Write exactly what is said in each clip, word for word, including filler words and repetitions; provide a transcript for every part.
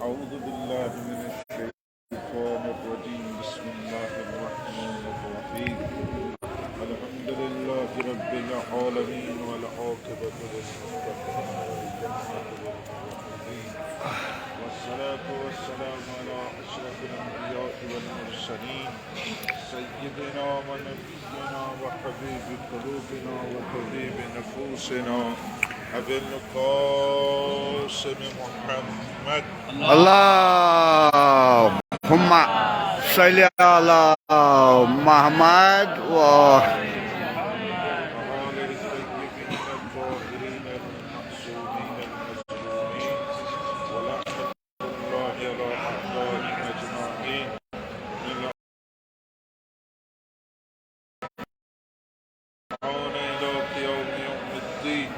أعوذ بالله من الشيطان الرجيم. بسم الله الرحمن الرحيم. الحمد لله رب العالمين، والعاقبة للمتقين، والصلاة والسلام على أشرف الأنبياء والمرسلين، سيدنا ونبينا وحبيب قلوبنا وطبيب نفوسنا أبي القاسم محمد. اللهم صل على محمد و وآله الطيبين الطاهرين المعصومين المظلومين، ولعنة الله على أعدائهم أجمعين. إلى قيام يوم الدين.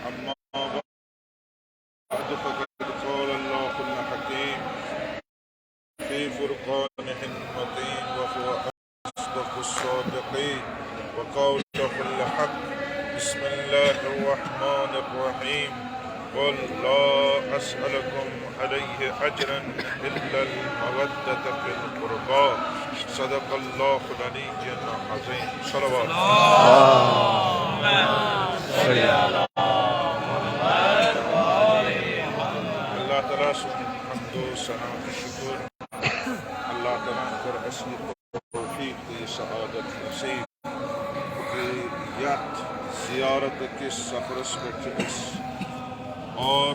أما بعد، فقد قال الله الحكيم في فرقانه المتين، وهو أصدق الصادقين، وقوله الحق. بسم الله الرحمن الرحيم. قل لا أسألكم عليه أجرا إلا المودة في القربى. صدق الله العلي العظيم. صلوات. اللہ تعالیٰ سُنٛد حمد و ثنا تہٕ شُکُر۔ اللہ تعالیٰ ہن کوٚر اَسہِ یہِ توفیٖق تہٕ یہِ سعادت نصیٖب کہِ یَتھ زیارت کِس سفرس پٮ۪ٹھ چھِ أسۍ، اور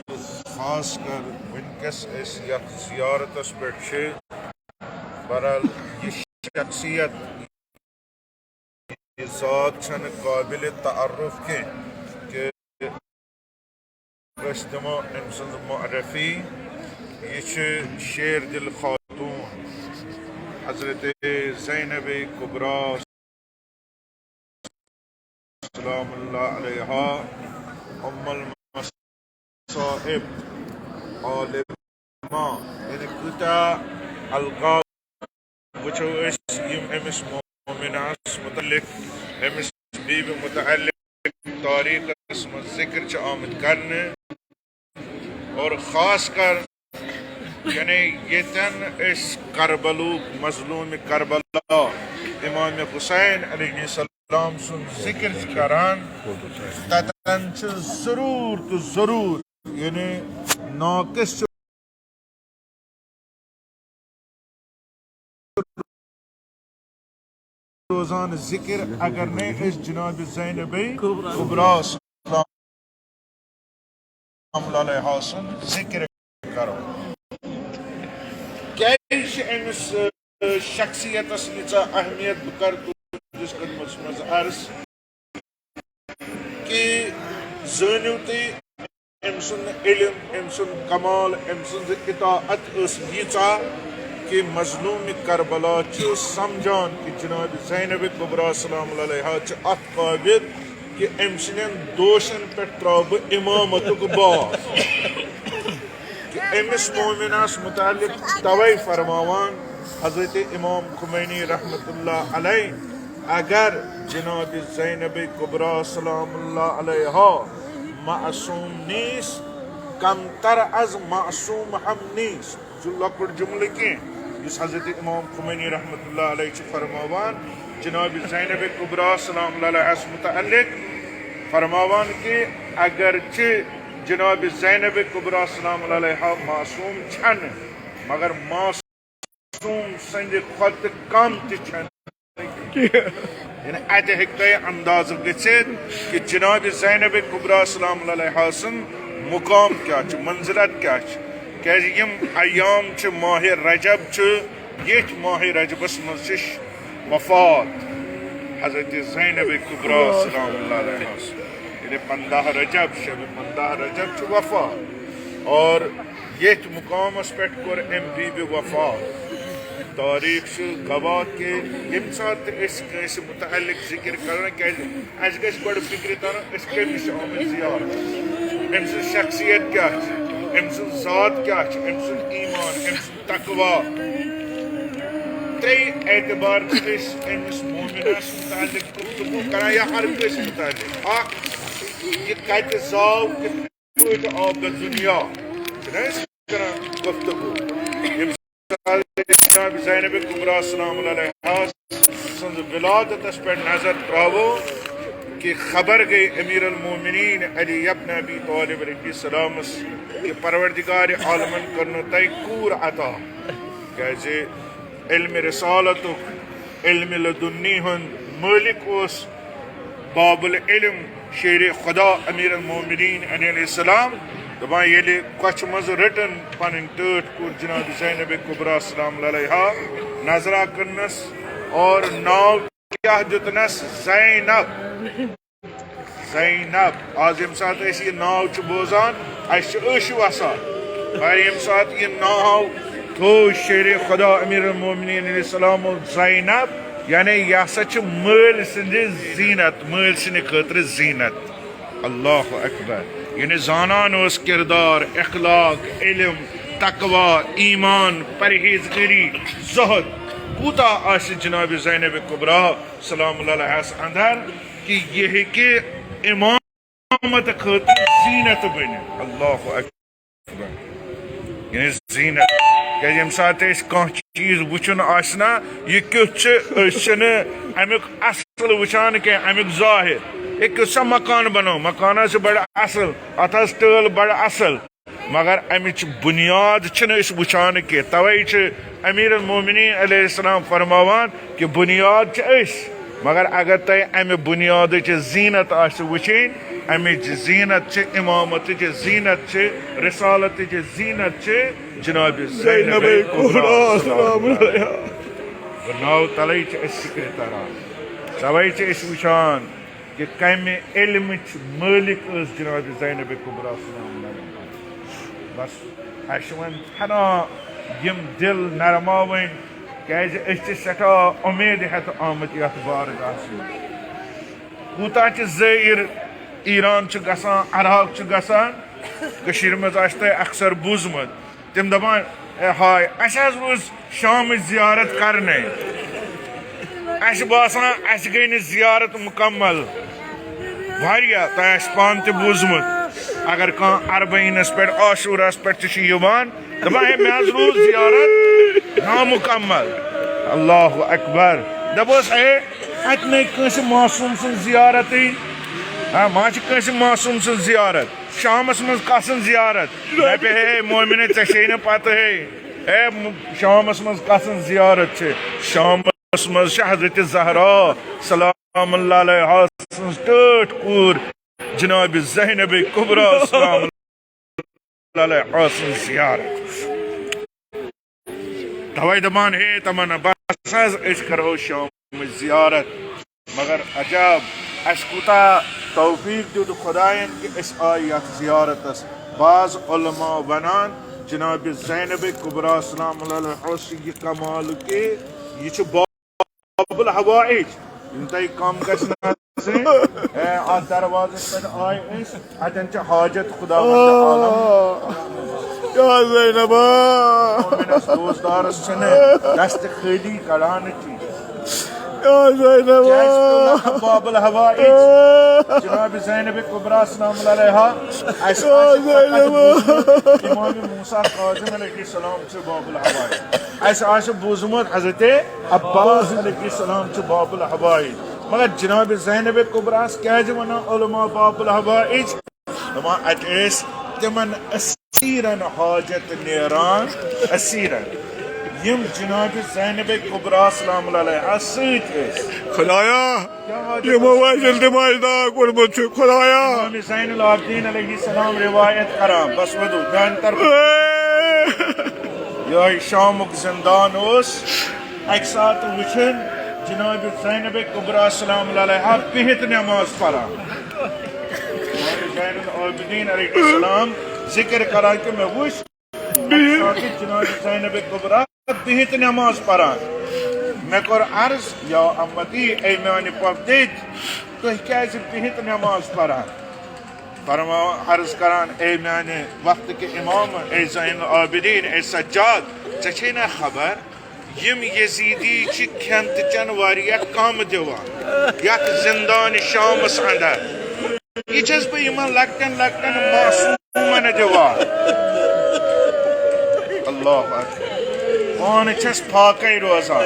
خاص کر وٕنکیٚس أسۍ یَتھ زیارتس پٮ۪ٹھ چھِ، بہرحال، یہِ شخصیت، یہِ ذات چھنہٕ قابل تعارف کینٛہہ کہِ أسۍ دِمو أمۍ سٕنٛز معرفی۔ یہِ چھِ شیر دل خاتون، حضرت زینب کبریٰ سلام اللہ علیہا، ام المصائب، عالمہ، یعنی کۭتیاہ القاب وٕچھو أسۍ یِم أمِس مومنس متعلق، أمِس بیبہِ متعلق تاریخس منٛز ذکر چھِ آمٕتۍ کرنہٕ، اور خاص کر یعنی ییٚتٮ۪ن أسۍ کربلُک، مظلوم کربلا، امام حسین علیہ السلام سُنٛد ذکر چھِ کران، تتٮ۪ن چھِ ضروٗر تہٕ ضروٗر یعنی ناقص چھُ روزان ذکر، اگر نے أسۍ جناب زینب کبریٰ سلام اللہ علیہا سُنٛد ذکر کرو۔ کیازِ چھِ أمِس، ٲ، شخصیتس ییٖژاہ اہمیت؟ بہٕ کرٕ تُہنٛدِس خدمتس منٛز عرض کہِ زٲنِو تُہۍ، أمۍ سُنٛد علم، أمۍ سُنٛد کمال، أمۍ سٕنٛز اطاعت ٲس ییٖژاہ کہِ مظلوم کربلا چھُ سمجھان کہِ جناب زینب کبریٰ سلام اللہ علیہا چھِ اتھ قابل کہِ أمۍ سٕنٛدٮ۪ن دوشن پٮ۪ٹھ ترٛاوٕ بہٕ امامتُک بار۔ کہِ أمِس مومنس متعلق توے فرماوان حضرت امام خمینی رحمت اللہ علیہ، اگر جناب زینب کبریٰ سلام اللہ علیہا معصوم نیس، کمتر از معصوم ہم نیس۔ یہِ چھُ لۄکُٹ جملہٕ کینٛہہ، یُس حضرت امام خمینی رحمت اللہ علیہ چھُ فرماوان جناب زینب کبریٰ سلام اللہ علیہس متعلق، فرماوان کہِ اگرچہ جناب زینب کبریٰ سلام اللہ علیہا معصوم چھنہٕ، مگر معصوم سٕنٛدِ کھۄتہٕ کم تہِ چھنہٕ۔ یعنی اتہِ ہیٚکہِ تۄہہِ اندازٕ گٔژھِتھ کہِ جناب زینب کبریٰ سلام اللہ علیہا سُنٛد مقام کیٛاہ چھُ، منزلت کیٛاہ چھِ۔ کیٛازِ یِم ایام چھِ، ماہِ رجب چھُ، ییٚتھۍ ماہِ رجبس منٛز چھِ ش-، وفات حضرت زینب کبریٰ سلام اللہ علیہا سُنٛد۔ یعنی پنٛداہ رجب، شب پنٛداہ رجب چھُ وفات۔ اور ییٚتھۍ مقامس پٮ۪ٹھ کوٚر أمۍ بیبہِ وفات۔ تاریخ چھُ گواہ کہِ ییٚمہِ ساتہٕ تہِ أسۍ کٲنٛسہِ متعلق ذکر کرو، کیٛازِ اَسہِ گژھِ گۄڈٕ فکرِ ترُن، أسۍ کٔمِس چھِ آمٕتۍ زیارت، أمۍ سٕنٛز شخصیت کیٛاہ چھِ، أمۍ سٕنٛز ذات کیٛاہ چھِ، أمۍ سُنٛد ایمان، أمۍ سُنٛد تقویٰ۔ ترٛیٚیہِ اعتبار چھِ أسۍ أمِس مومنس متعلق گفتگو کران یا ہر کٲنٛسہِ متعلق۔ اکھ، یہِ کتہِ زاو، کِتھ پٲٹھۍ آو بے دُنیا، چھِنہ أسۍ کران گفتگو۔ زینب کبریٰ سلام علیہا سٕنٛز ولادتس پٮ۪ٹھ نظر تراوو، کہِ خبر گٔے امیر المومنین علی ابن ابی طالب علیہ السلامس، کہِ پروردگار عالمن کٔرنو تۄہہِ کوٗر عطا، کیازِ علم رسالتُک، علم لدنی ہُنٛد مٲلِک اوس باب العلم، شیر خدا امیر المومنین علیہ السلام۔ دپان ییٚلہِ کۄچھِ منٛز رٔٹٕن پنٕنۍ ٹٲٹھ کوٗر جناب زینب کبریٰ سلام علیہا نظرا کٔرنس اور ناو کیٛاہ دیُتنس؟ زینب۔ زینب۔ آز ییٚمہِ ساتہٕ أسۍ یہِ ناو چھِ بوزان، اَسہِ چھِ أچھ وَسان۔ مگر ییٚمہِ ساتہٕ یہِ ناو تھوٚو شیرِ خدا امیر المومنین علیہ السلام زینب، یعنی یہِ ہسا چھِ مٲلۍ سٕنٛدِ زیٖنت، مٲلۍ سٕنٛدِ خٲطرٕ زیٖنت۔ اللہ اکبر۔ یعنی زانان اوس کردار، اخلاق، علم، تقوی، ایمان، پرہیزگٲری، زہد کوٗتاہ آسہِ جناب زینب کبریٰ سلام اللہ علیہس اندر، کہِ یہِ ہیٚکہِ امامت خٲطرٕ زیٖنت بٔنِتھ۔ اللہ اکبر۔ یعنی زیٖنت۔ کیازِ ییٚمہِ ساتہٕ اَسہِ کانٛہہ چیٖز وٕچھُن آسہِ نا، یہِ کیُتھ چھُ، أسۍ چھِنہٕ اَمیُک اَصٕل وٕچھان کینٛہہ، اَمیُک ظٲہِر۔ ہے، کیُتھ سا مکان بنوو، مکان حظ چھُ بڑٕ اَصٕل، اَتھ حظ ٹٲل بڑٕ اَصٕل، مگر اَمِچ بُنیاد چھِنہٕ أسۍ وٕچھان کینٛہہ۔ تَوَے چھِ امیر المومنین علیہ السلام فرماوان کہِ بُنیاد چھِ أسۍ، مگر اگر تۄہہِ امہِ بُنیادٕچ زیٖنت آسہِ وٕچھِنۍ، امِچ زیٖنت چھِ، امامتٕچ زیٖنت چھِ، رسالتٕچ زیٖنت چھِ جناب زینب زینب کبریٰ کبریٰ سلام سلام علیہا۔ علیہا۔ بہٕ ناو تلے چھِ أسۍ فکرِ تران، توے چھِ أسۍ وٕچھان کہِ کمہِ علمٕچ مٲلِک ٲس جناب زینب کبریٰ سلام علیہا۔ بس، اَسہِ چھِ وۄنۍ پھران یِم دِل نرماوٕنۍ، کیازِ أسۍ چھِ سٮ۪ٹھاہ اُمید ہٮ۪تھ آمٕتۍ یتھ بارگاہس منٛز۔ کوٗتاہ چھِ زٲیِر ایران چھُ گژھان، عراق چھُ گژھان، کٔشیٖرِ منٛز آسہِ تۄہہِ اکثر بوٗزمُت، تِم دَپان، "اے ہاے، اَسہِ حظ روٗز شامٕچ زیارت کرنَے۔ اَسہِ باسان، اَسہِ گٔے نہٕ زیارت مُکمل۔" واریاہ، تۄہہِ آسہِ پانہٕ تہِ بوٗزمُت، اگر کانٛہہ اربعینس پٮ۪ٹھ، عاشوراہس پٮ۪ٹھ تہِ چھُ یِوان، دَپان، "ہے، مےٚ حظ روٗز زیارت نامُکمل۔" اللہ اکبر۔ دَپوس، "ہے، اَتہِ نَے کٲنٛسہِ معصوٗم سٕنٛز زیارتٕے۔ ہا، ما چھِ کٲنٛسہِ معصوٗم سٕنٛز زیارت؟ شامس منٛز کَس سٕنٛز زیارت؟" دَپہِ، "ہے، مومنہ، ژےٚ چھے نہٕ پتہٕے۔ ہے، م-، شامس منٛز کَس سٕنٛز زیارت چھِ؟ شامس منٛز چھِ حضرت زہرا سلام اللہ علیہا سٕنٛز ٹٲٹھ کوٗر جناب زینب کبریٰ سلام اللہ علیہا سٕنٛز زیارت۔" توے دپان، ہے تمنا، بس حظ، أسۍ کرو شامٕچ زیارت۔ مگر عجب، اسہِ کوٗتاہ توفیق دیُت خداین کہِ أسۍ آے یتھ زیارتس۔ بعض علماء ونان، جناب زینب کبریٰ سلام اللہ علیہا اوس یہِ کمال کہِ یہِ چھُ باب الحوائج، یِم تۄہہِ کم گژھِ نہ آسٕنۍ۔ اے، اتھ دروازس پٮ۪ٹھ آے أسۍ، اتٮ۪ن چھِ حاجت خداوند عالم۔ یا زینبا۔ مومنس دوستدارس چھنہٕ دست خٲلی کڑان کینٛہہ۔ یا زینبا۔ کیازِ پیوٚو لقب باب الحوائج؟ جناب زینب کبریٰ سلام اللہ علیہا۔ اسہِ یا آسہِ فقط زینبا۔ بوٗزمُت امام موسیٰ کاظم علیہ السلام چھُ باب الحوائج۔ اسہِ آسہِ بوٗزمُت حضرت عباس علیہ السلام چھُ باب الحوائج۔ مگر جناب زینب کبریٰ ہس کیازِ ونان علماء باب الحوائج؟ دپان، اتہِ ٲسۍ تِمن اسیرن حاجت نیران، اسیرن، یِم جناب زینب کبریٰ سلام اللہ علیہا سۭتۍ ٲسۍ۔ خدایا، کیٛاہ حاجت یِمو ٲس؟ وزن تہٕ ماجہِ داغ کوٚرمُت چھُ، خدایا۔ امام زین العابدین علیہ السلام روایت کران، بس ودو، میانہِ طرفہٕ۔ اے۔ یہے شامُک زندان اوس۔ اکہِ ساتہٕ وٕچھن جناب زینب کبریٰ سلام اللہ علیہا بِہِتھ نماز پران۔ زین العابدین علیہ السلام ذکر کران کہ مےٚ وٕچھ اکہِ ساتہٕ جناب زینب کبریٰ بِہِتھ نماز پران۔ مےٚ کوٚر عرض، یا امتی، اے میانہِ پۄپھٕ دٔدۍ، تُہۍ کیازِ بِہِتھ نماز پران؟ فرما عرض کران، اے میانہِ وقتہٕ کہِ امام، اے زین العابدین، اے سجاد، ژےٚ چھے نا خبر؟ یِم یزیدی چھِ کھٮ۪ن تہٕ چٮ۪ن واریاہ کم دِوان یتھ زندان شامس اندر۔ یہِ چھَس بہٕ یِمن لۄکٹٮ۪ن لۄکٹٮ۪ن معصومن دِوان۔ اللہ اکبر۔ پانہٕ چھَس فاقے روزان۔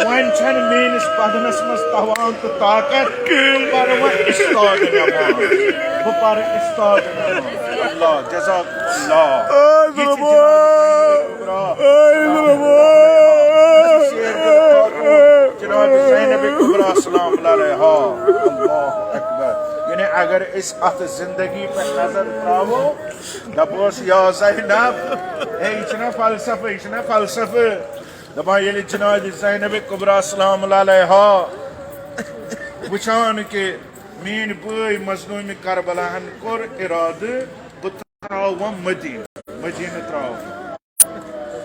وۄنۍ چھَنہٕ میٲنِس بدنس منٛز توان تہٕ طاقت۔ بہٕ پرٕ وۄنۍ استاد نٮ۪ماز۔ بہٕ پرٕ استاد نٮ۪ماز۔ اللہ، جزاک اللہ۔ اے یہِ چھِ ظلمو! جناب زینب کبریٰ۔ اے ظلمو! جناب زینب کبریٰ سلام علیہا۔ اللہ اکبر۔ یعنی اگر أسۍ اتھ زندگی پٮ۪ٹھ نظر تراوو، دپوس یا زینب، ہے، یہِ چھُنہ فلسفہٕ، یہِ چھُنہ فلسفہٕ۔ دپان ییٚلہِ جناب زینب کبریٰ سلام علیہا وٕچھان کہِ میٲنۍ بٲے مظلوم کربلاہن کوٚر ارادہٕ، بہٕ ترٛاوٕ وۄنۍ مدینہ، مدینہ ترٛاوٕ۔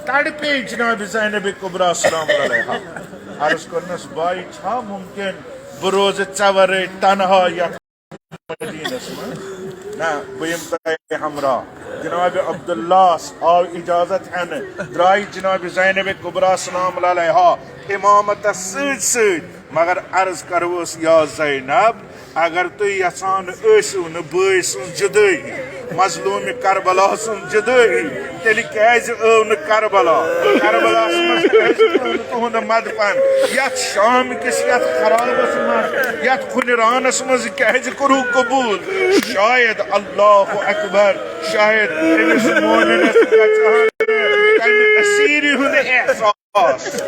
تڑپے جناب زینب کبریٰ سلام علیہا۔ عرض کوٚرنس، بھائی، چھا ممکن بہٕ روزٕ ژےٚ ورٲے تنہا یتھ مدینس منٛز؟ نہ، بہٕ یِمہٕ تۄہہِ ہمراہ۔ جناب عبداللہ آو اجازت ہٮ۪نہٕ، درٛاے جناب زینب کبریٰ سلام علیہا امامتس سۭتۍ سۭتۍ۔ مگر عرض کرٕ ہوس، یا زینب، اگر تُہۍ یژھان ٲسِو نہٕ بٲے سٕنٛز جدٲیی، مظلوم کربلا سٕنٛز جدٲیی، تیٚلہِ کیازِ ٲو نہٕ کربلا؟ کربلاہس منٛز کیازِ پیوٚو نہٕ تُہُنٛد مدفن؟ یتھ شام کِس یتھ خرابس منٛز، یتھ خُنرانس منٛز کیازِ کوٚروٕ قبول؟ شاید، اللہ اکبر، شاید أمِس مومنس گژھِ ہا نہٕ تمہِ اسیری ہُنٛد احساس۔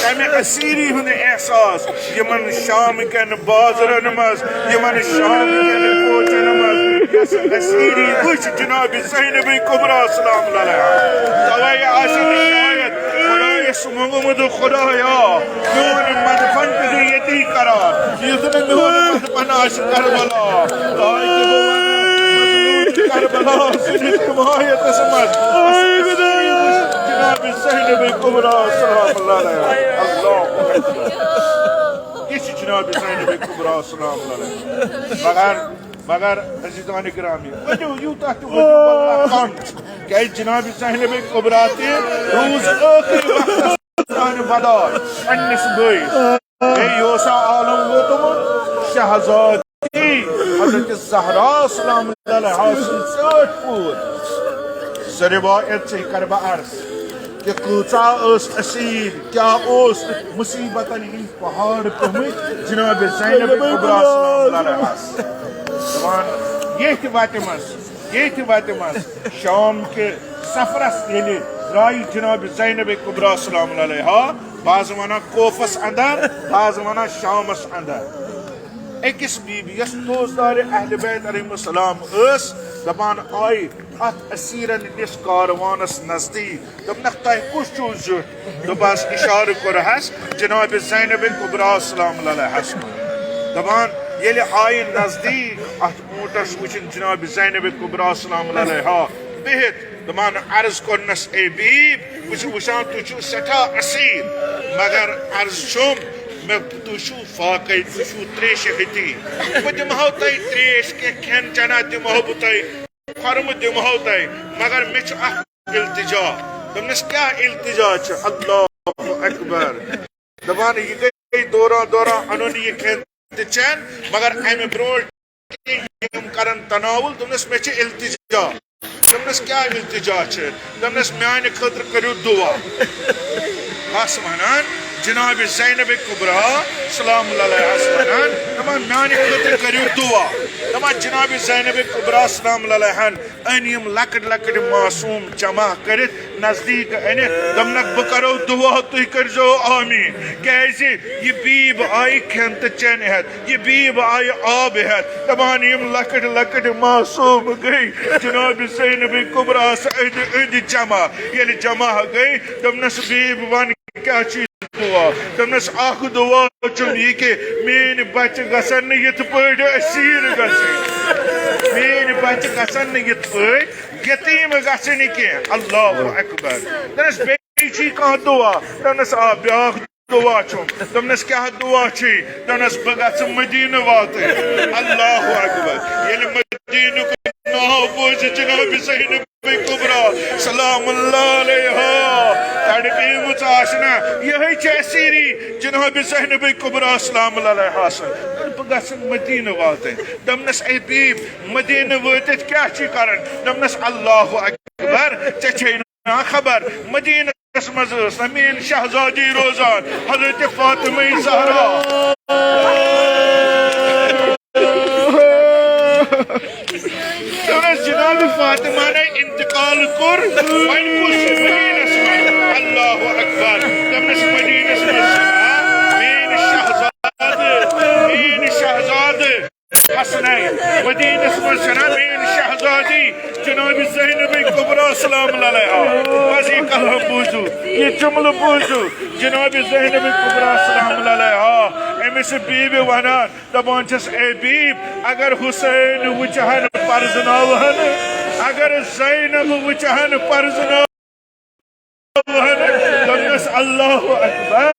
تمہِ اسیری ہُنٛد احساس یِمن شام کٮ۪ن بازرن منٛز، یِمن شام کٮ۪ن کوچن منٛز، یۄس اسیری وٕچھ جناب زینب کبریٰ سلام علیہا۔ توے آسہِ نہٕ شاید خدایس منٛگمُت، خدایا، میون مدفن تہِ دِ ییٚتی قرار، یُتھ نہٕ میون مدفن آسہِ کربلا۔ تاکہِ بہٕ ونہٕ مظلوم کربلا سٕنٛدِس حمایتس منٛز۔ جناب زینب کبریٰ سلام اللہ علیہا۔ اللہ اکبر۔ یہِ چھِ جناب زینب کبریٰ سلام اللہ علیہا۔ مگر، مگر عزیزان گرامی، ؤنِو یوٗتاہ تہِ ؤنِو، واللہ کم چھُ۔ کیازِ جناب زینب کبریٰ تہِ روٗز ٲخری وقتس تانۍ وداع پننِس بٲیِس۔ بیٚیہِ یہِ اوس عالم ووتمُت شہزادی حضرت زہرا سلام اللہ علیہا سٕنٛز ژٲٹھۍ کوٗر۔ سۄ روایت چھِ، یہِ کرٕ بہٕ عرض کہِ کۭژاہ ٲس اسیر، کیٛاہ اوس مصیبتن ہٕنٛدۍ پہاڑ پیٚمٕتۍ جناب زینب کبریٰ سلام اللہ علیہاہس۔ دپان ییٚتھۍ وتہِ منٛز، ییٚتھۍ وتہِ منٛز شام کہِ سفرس ییٚلہِ درٛایہِ جناب زینب کبریٰ سلام اللہ علیہا، بعض ونان کوفس اندر، بعض ونان شامس اندر۔ أکِس بیبی یۄس دوستدار اہل بیت علیہم السلام ٲس، دپان آیہِ اتھ اسیرن ہٕنٛدِس کاروانس نزدیٖک۔ دوٚپنکھ، "تۄہہِ کُس چھُو زیُٹھ؟" دوٚپہَس، اشارٕ کوٚرہَس جناب زینب کبریٰ سلام اللہ علیہَس کُن۔ دپان، ییٚلہِ آیہِ نزدیٖک اتھ اوٗنٹس وٕچھِن جناب زینب کبریٰ سلام اللہ علیہا بِہِتھ، دپان، عرض کوٚرنس، "اے بیب، بہٕ چھُس وٕچھان تُہۍ چھِو سٮ۪ٹھاہ اسیٖر، مگر عرض چھُم، مےٚ تُہۍ چھِو فاقے، تُہۍ چھِو تریشہِ ہٕتی۔ بہٕ دِمہو تۄہہِ تریش، کینٛہہ کھٮ۪ن چٮ۪نا دِمہو بہٕ تۄہہِ، خۄرمہٕ دِمہو تۄہہِ، مگر مےٚ چھُ اکھ التجا۔" دوٚپنس، "کیٛاہ التجا چھُ؟" اللہ اکبر۔ دپان، یہِ گٔے دوران دوران انُن یہِ کھٮ۪ن تہٕ چٮ۪ن، مگر امہِ برونٛٹھ یِم کرن تناول، دوٚپنس، "مےٚ چھِ التجا۔" دوٚپنس، "کیٛاہ التجا چھِ؟" دوٚپنس، "میانہِ خٲطرٕ کٔرِو دُعا۔" بس ونان جناب زینب کبریٰ سلام اللہ علیہس ونان، دپان، "میانہِ خٲطرٕ کٔرِو دُعا۔" دپان جناب زینب کبریٰ سلام اللہ علیہن أنۍ یِم لۄکٕٹۍ لۄکٕٹۍ معصوم جمع کٔرِتھ نزدیٖک أنِتھ، دوٚپنکھ، "بہٕ کرو دُعا، تُہۍ کٔرۍزیو آمیٖن۔" کیازِ یہِ بیٖب آیہِ کھٮ۪ن تہٕ چٮ۪ن ہٮ۪تھ، یہِ بیٖب آیہِ آب ہٮ۪تھ۔ دپان یِم لۄکٕٹۍ لۄکٕٹۍ معصوم گٔے جناب زینب کبریٰ ہس أنٛدۍ أنٛدۍ جمع۔ ییٚلہِ جمع گٔے، دوٚپنس، "بیٖب، ون کیٛاہ چھُے دُعا؟" دوٚپنس، "اکھ دُعا چھُم یہِ کہِ میٲنۍ بچہِ گژھن نہٕ یِتھ پٲٹھۍ اسیٖر گژھٕنۍ، میٲنۍ بچہِ گژھن نہٕ یِتھ پٲٹھۍ یتیٖم گژھٕنۍ کینٛہہ۔" اللہ اکبر۔ دوٚپنس، "بیٚیہِ چھُے کانٛہہ دُعا؟" دوٚپنس، "آ، بیٛاکھ دُعا چھُم۔" دوٚپنس، "کیٛاہ دُعا چھُے؟" دوٚپنس، "بہٕ گژھٕ مدیٖنہٕ واتٕنۍ۔" اللہ اکبر۔ ییٚلہِ مدیٖنُک ناو بوزِ جناب زینب کبریٰ سلام اللہ علیہا تڑپیمٕژ آسہِ نا، یِہے چھِ اسیٖری جناب زینب کبریٰ سلام اللہ علیہا سٕنٛز۔ "بہٕ گژھٕ مدیٖنہٕ واتٕنۍ۔" دوٚپنس، "اے بیٖب، مدیٖنہٕ وٲتِتھ کیٛاہ چھُے کران؟" دوٚپنس، "اللہ اکبر، ژےٚ چھے نا خبر، مدیٖنہٕ مدینس منٛز ٲس نہ میٲنۍ شہزادی روزان، حضرت فاطمہ زہرا۔ تٔمِس جناب فاطمہ نے انتقال کوٚر، وۄنۍ کُس چھُ مدینس منٛز؟ اللہ اکبر۔ تٔمِس مدینس منٛز چھُنہ میٲنۍ شہزادٕ، میٲنۍ شہزادٕ حسنین، مدینس منٛز چھنہ میٲنۍ شہزادی جناب زینب کبریٰ سلام اللہ علیہا۔ بس یہِ کلام بوٗزِو، یہِ جملہٕ بوٗزِو، جناب زینب کبریٰ سلام اللہ علیہا، أمِس بیبہِ ونان، دپان چھس، اے بیب، اگر حسین وٕچھہن پرزناوہن، اگر زینب وٕچھہن پرزناوہن، دوٚپنس، اللہ اکبر۔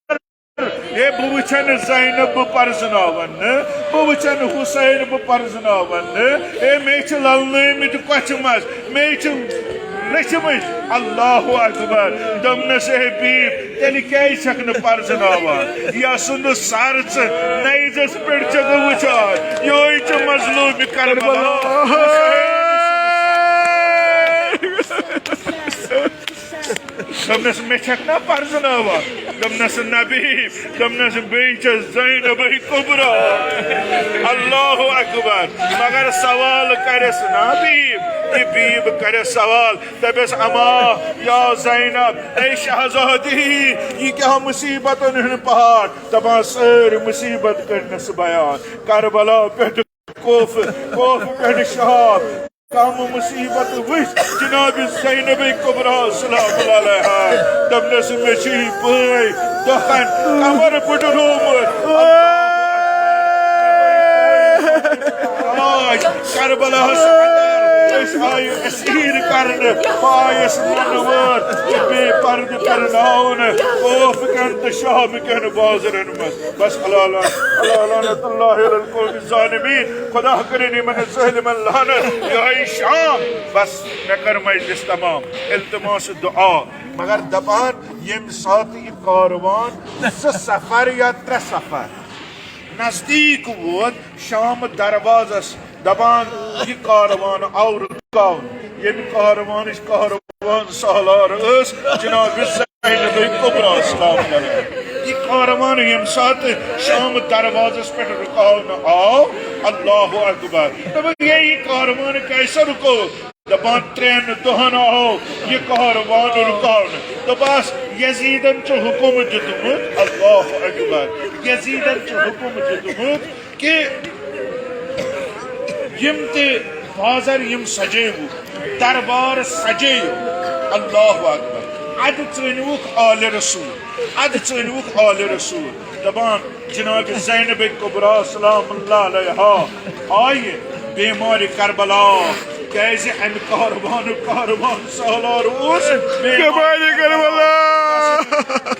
ہے، بہٕ وٕچھن زینب، بہٕ پرزناون نہٕ، بہٕ وٕچھن حسین، بہٕ پرزناون نہٕ۔ ہے، مےٚ چھِ للنٲومٕتۍ کۄچھِ منٛز، مےٚ چھِ رٔچھمٕتۍ۔ اللہ اکبر۔ دوٚپنس، ہے بیب، تیٚلہِ کیٛازِ چھکھ نہٕ پرزناوان؟ یا سُنٛد سر ژٕ نیزس پٮ۪ٹھ چھکھ وٕچھان، یہوے چھُ مظلوم کربلا۔ دوٚپنس، مےٚ چھکھ نا پرزناوان؟ دوٚپنس، نبی، دوٚپنس، بیٚیہِ چھس زینبٕے کبریٰ۔ اللہ اکبر۔ مگر سوال کرس نا بیب، یہِ بیب کرس سوال، دپس، اما یا زینب، اے شہزادی، یہِ کیٛاہ مصیبتن ہُنٛد پہاڑ؟ دپان، سٲری مصیبت کرنس بیان، کربلا پٮ۪ٹھ کوفہ، کوفہ پٮ۪ٹھ شہاب، کم مصیبت وٕچھ جناب زینب کبریٰ سلام اللہ علیہا۔ دوٚپنس، مےٚ چھُ یہِ بٲے دۄہن کمر پھٕٹروومُت۔ آج کربلاہس اندر أسۍ آیہِ اسیر کرنہٕ، آیس منوٲر تہٕ بے پردٕ کرناونہٕ، کوفہ کٮ۪ن تہٕ شہاب کٮ۪ن بازرن منٛز۔ بس، اللہ لعنت، اللہ لعنت اللہ علی القوم الظالمین۔ خدا کٔرِنۍ یِمن ظٲلمن لعنت۔ یِہوٚے شام۔ بس، مےٚ کٔر مجلس تمام۔ التماس دعا۔ مگر دپان، ییٚمہِ ساتہٕ یہِ کاروان زٕ سفر یا ترٛےٚ سفر نزدیٖک ووت شام دروازس، دپان، یہِ کاروان آو رُکاونہٕ۔ ییٚمہِ کاروانٕچ کاروان سالار ٲس جناب زینب کبریٰ سلام علیہا۔ یہِ کاروان ییٚمہِ ساتہٕ شام دروازس پٮ۪ٹھ رُکاونہٕ آو، اللہ اکبر۔ دپان، ہے، یہِ کاروان کیٛازِ سا رُکوو؟ دپان، ترٛٮ۪ن دۄہن آو یہِ کاروان رُکاونہٕ۔ دوٚپس، یزیدن چھُ حُکم دیُتمُت، اللہ اکبر، یزیدن چھُ حُکم دیُتمُت، کہ یِم تہِ بازر یِم سجٲوُکھ، دربار سجٲیِو، اللہ اکبر، ادٕ ژٲنِوُکھ آلِ رسول، ادٕ ژٲنِوُکھ آلِ رسول۔ دپان، جناب زینب کبریٰ سلام اللہ علیہا آیہِ بیمارِ کربلا، کیازِ امہِ کاروانُک کاروان سالار اوس بیمارِ کربلا۔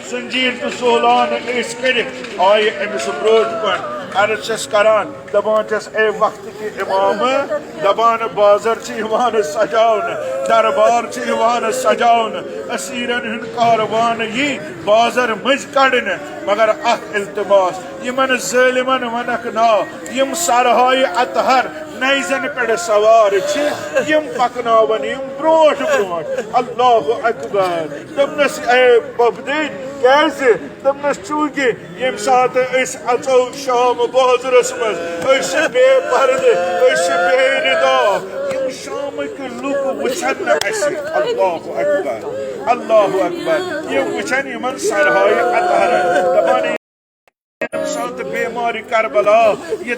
زنجیر تہٕ زولان ٲسۍ کٔرِتھ، آیہِ أمِس برونٛٹھ کُن، عرض چھَس کران، دپان چھَس، اے وقت کہِ امام، دپان، بازر چھِ یِوان سجاونہٕ، دربار چھِ یِوان سجاونہٕ، اسیرن ہُنٛد کاروان یی بازر مٔنٛزۍ کڑنہٕ، مگر اکھ التماس، یِمن ظٲلمن ونکھ نا، یِم سرہاے اطہر نیزن پٮ۪ٹھ سوار چھِ، یِم پکناون یِم برونٛٹھ برونٛٹھ۔ اللہ اکبر۔ دوٚپنس، اے پۄپھدٕنۍ، کیازِ؟ دوٚپنس، چونکہ ییٚمہِ ساتہٕ أسۍ اژو شام بازرس منٛز، أسۍ چھِ بے پردٕ، أسۍ چھِ بے نقاب۔ یِم شامٕکۍ لُکھ وٕچھن نہٕ اَسہِ۔ اللہ اکبر، اللہ اکبر۔ یِم وٕچھن یِمن سرہاے اطہرن، دپان، ییٚمہِ ساتہٕ بیمارِ کربلا یہِ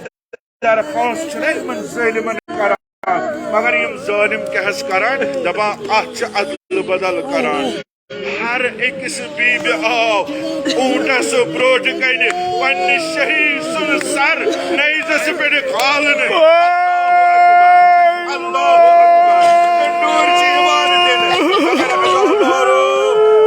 درخواست چھُنہ یِمن ظٲلمن کران، مگر یِم ظٲلم کیٛاہ حظ کران؟ دپان، اتھ چھِ ادل بدل کران۔ ہر أکِس بیبہِ آو اوٗنٹس برٛونٛٹھ کنہِ پننہِ شہید سُنٛد سر نیزس پٮ۪ٹھ کھالنہٕ۔ اللہ اکبر۔ ٹنڈور چھِ یِوان دِنہٕ۔ مگر اللہ اکبر۔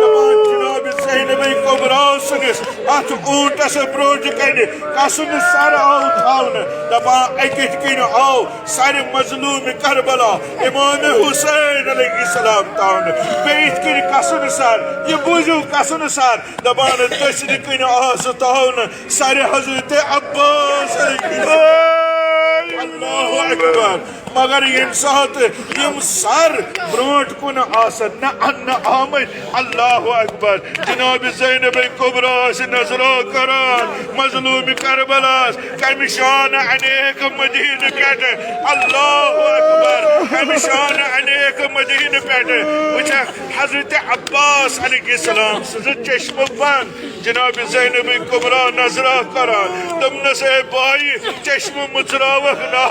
دپان جناب زینب کبریٰ سٕنٛدِس اتھ اوٗنٹس برٛونٛٹھ کنہِ کسُن سر آو تھاونہٕ۔ دپان أکِتھ کِنۍ آو سرِ مظلوم کربلا امام حسین علیہ السلام تاونہٕ۔ بیٚیہِ یِتھ کٔنۍ کسُن سر، یہِ بوٗزِو کسُن سر، دپان دٔچھنہِ کِنۍ آس تاونہٕ سرِ حضرت عباس علیہ السلام۔ اللہ اکبر۔ مگر ییٚمہِ ساتہٕ یِم سر برونٛٹھ کُن آسن نہ اننہٕ آمٕتۍ، اللہ اکبر، جناب زینب کبریٰ ٲس نظرا کران مظلوم کربلاہس، کمہِ شانہٕ انیکھ مدینہٕ پٮ۪ٹھٕ، اللہ اکبر، کمہِ شانہٕ انیکھ مدینہٕ پٮ۪ٹھٕ۔ وٕچھکھ، حضرت عباس علیہ السلام سٕنٛز چشمہٕ بند، جناب زینب کبریٰ نظرا کران، دوٚپنس، اے بھائی، چشمہٕ مُژراوکھ نا،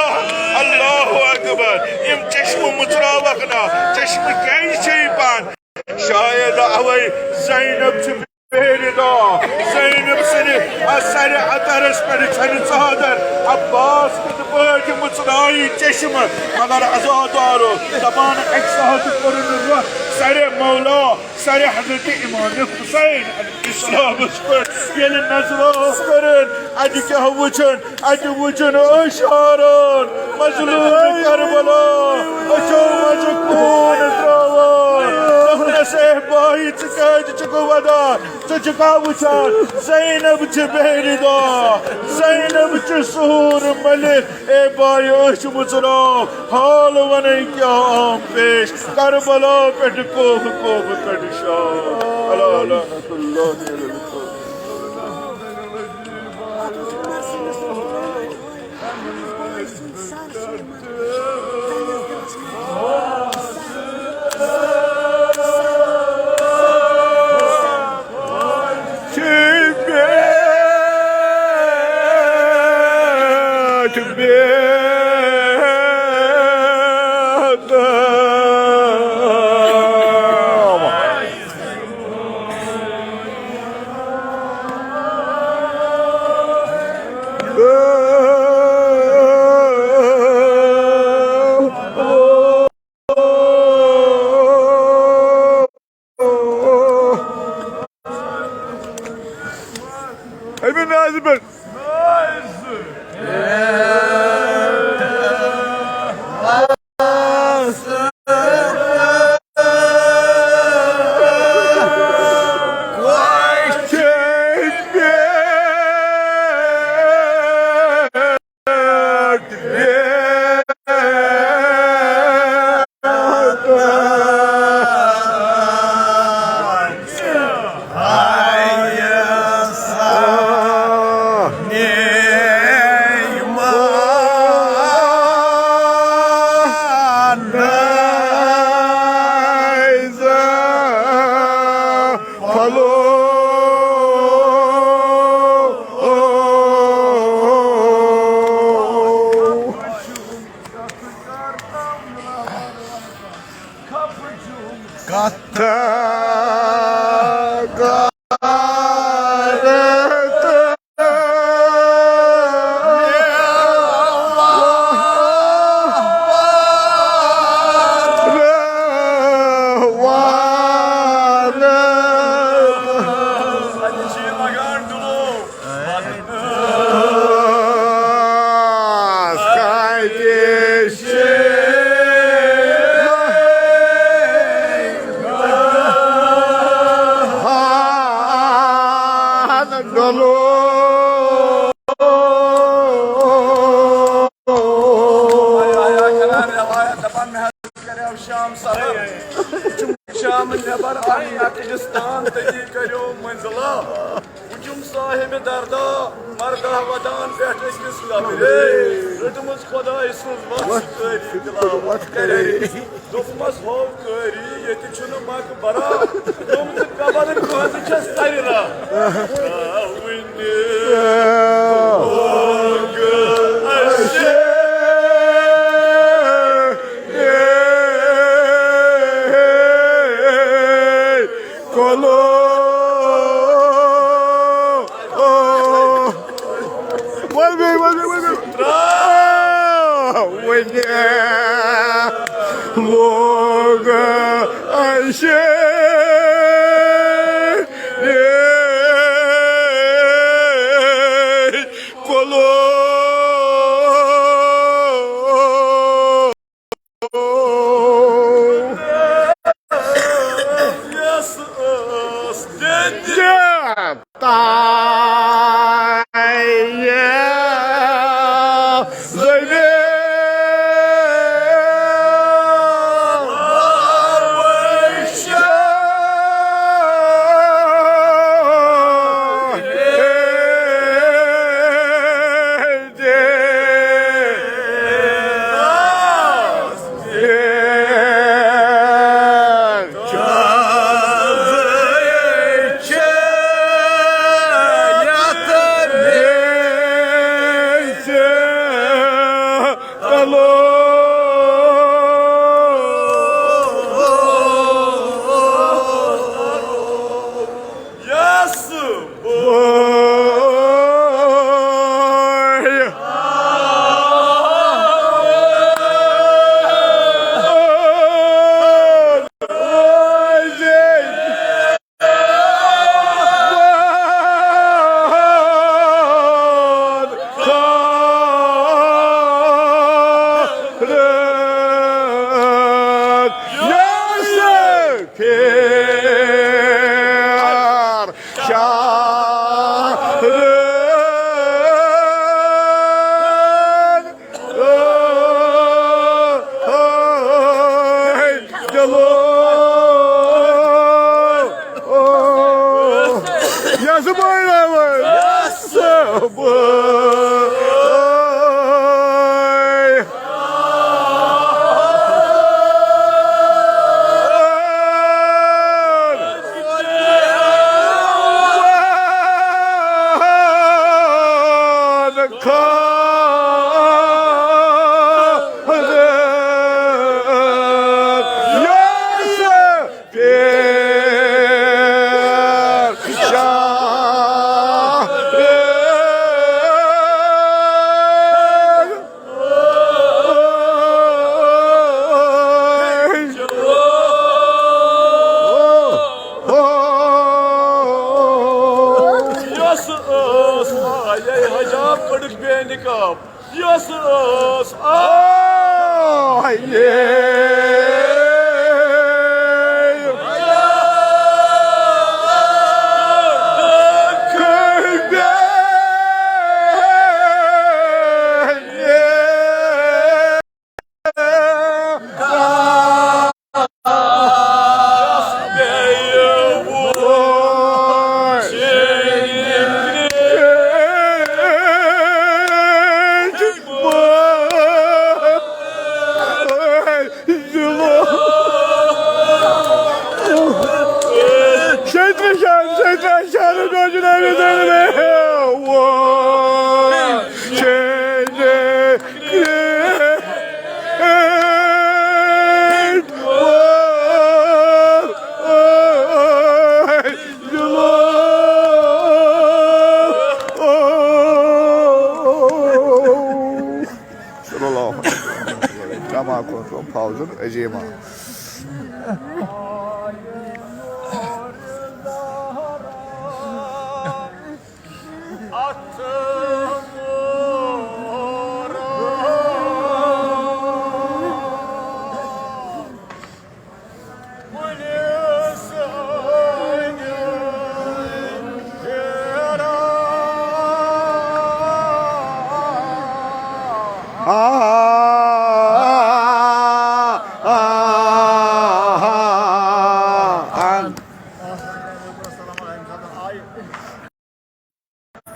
اللہ اکبر، یِم چشمہٕ مُژراوکھ نا، چشمہٕ کیٛازِ چھے بند؟ شاید اوے زینب چھِ بے ردا، زینب سٕنٛدِ اَتھ سرِ اطہرس پٮ۪ٹھ چھَنہٕ ژادر۔ عباس کِتھ پٲٹھۍ مُژرایہِ چشمہٕ؟ مگر عزادارو دپان، اَکہِ ساتہٕ کوٚرُن روح سرِ مولا، سرِ حضرت امام حسین علیہ السلامس پٮ۪ٹھ۔ ییٚلہِ نظر ٲس کران، اتہِ کیٛاہ وُچھُن؟ اتہِ وُچھُن اشارن مظلوم کربلا، أچھو منٛزٕ خوٗن ترٛاوان۔ دوٚپنس، اے بھائی، ژٕ کیٛازِ چھُکھ ودان؟ ژٕ چھُکھا وُچھان؟ زینب چھِ بے ردا، زینب چھِ سہور مٔلِتھ۔ اے بھائی، أچھ مُژراو، حال وَنَے کیٛاہ آم پیش۔ کربلا پٮ۪ٹھ کوہ، کوہ پٮ۪ٹھ شام۔ الا لعنت اللہ علی القوم۔ أمِن نازِ پٮ۪ٹھ۔ شام سفر، شام نٮ۪بر آیہِ عقلستان تٔتی کٔرِو منزلہ۔ وُچھُم صاحب دردا مردہ ودان پٮ۪ٹھ أکِس قبرِ۔ رٔٹمٕژ خۄداے سٕنٛز وَژھ قٲری تلاوت کرے۔ دوٚپمَس، ہو قٲری، ییٚتہِ چھُنہٕ مقبرہ۔ دوٚپمَس، قبر کٲنٛسہِ چھےٚ سرِ راہ؟ وُنہِ۔ کولو۔ وۄنۍ گٔے، وۄنۍ گٔے، وۄنۍ گٔے۔ ترٛاو وۄنۍ لوگ اَسہِ کولو۔ یۄس ٲس دِتھ۔ تایہِ زٔمیٖن۔ پیر شاہ۔ یۄس ٲس، آے حجاب کٔڑٕکھ بے نقاب۔ یۄس ٲس، آے۔ شیطان، شیطان، شیطان، صلی اللہ علیہ وسلم۔ کما كنتم فوزا عظيما۔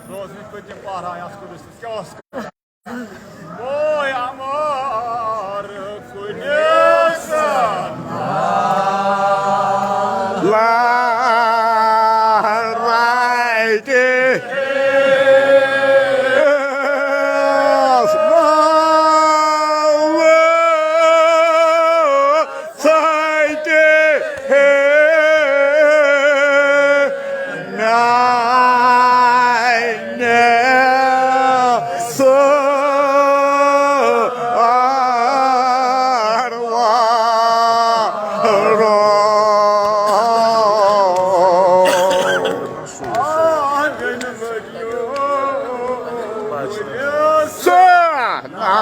روزنٕکۍ پٔتِم پہرا یَتھ کُلِس کیٛاہ اوس؟ بوے اَمار کُلِس۔ لہر واتہِ۔ ساتہِ ہے میانہِ سٲروارو۔ سہنا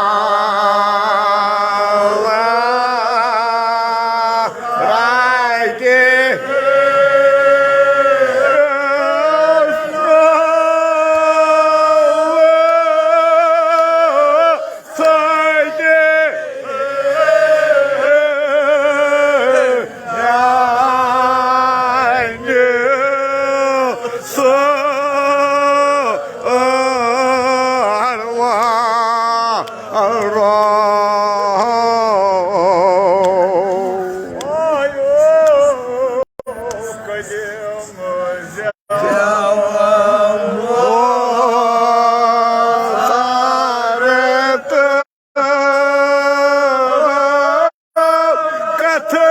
راتہِ ساتہِ میانہِ سٲروارو۔ کتھ کر۔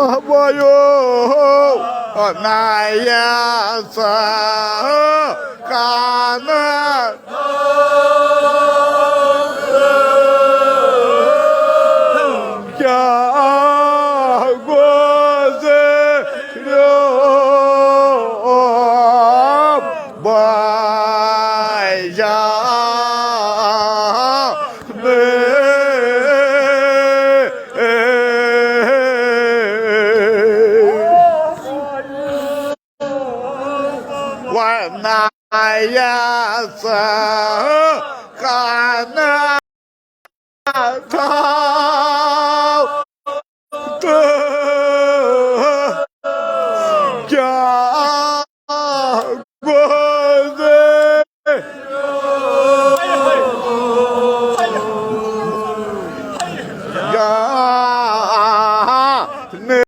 Abayo, naya sa kana. Wanaya sa kana tau tu ja goze. Ya ne.